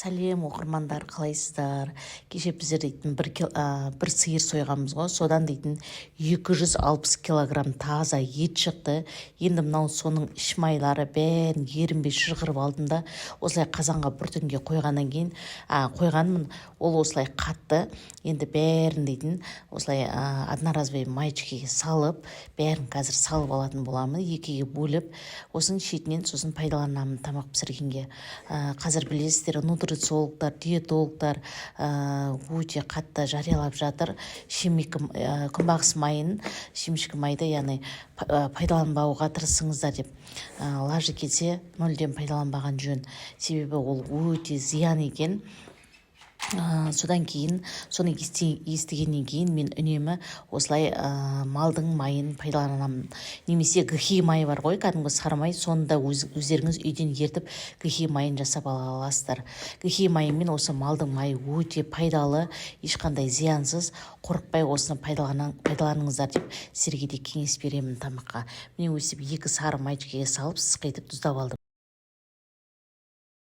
Сәлем, оқырмандар, қалайсыздар? Кеше біздер дейтін бір сиыр сойғанбыз ғой, содан дейтін 260 килограмм таза ет шықты. Енді мынау соның іш майлары, бәрін ерінбей шыжғырып алдым да, осылай қазанға бір түнге қойғаннан кейін қойғанмын. Ол осылай қатты. Енді бәрін дейтін осылай одноразовый маечкеге салып, бәрін қазір салып алатын боламын, екіге бөліп, осының шетінен сосын пайдаланамын тамақ пісіргенге. Қазір білесіздер, нутрициологтар, диетологтар өте қатты жариялап жатыр шемекі, күнбағыс майын, семечки майды, яғни пайдаланбауға тырысыңыздар деп. Лажы келсе, мүлдем пайдаланбаған жөн, себебі ол өте зиян екен. Содан кейін, соны естігеннен кейін мен үнемі осылай малдың майын пайдаланамын немесе гхи майы бар ғой, кәдімгі сары май, соны да өздеріңіз үйден ертіп, гхи майын жасап ала аласыздар. Гхи майы мен осы малдың майы өте пайдалы, ешқандай зиянсыз. Қорықпай осыны пайдаланыңыздар деп сіздерге де кеңес беремін тамаққа. Міне, өстіп екі сары маечкеге салып, сықитып, тұздап алдым.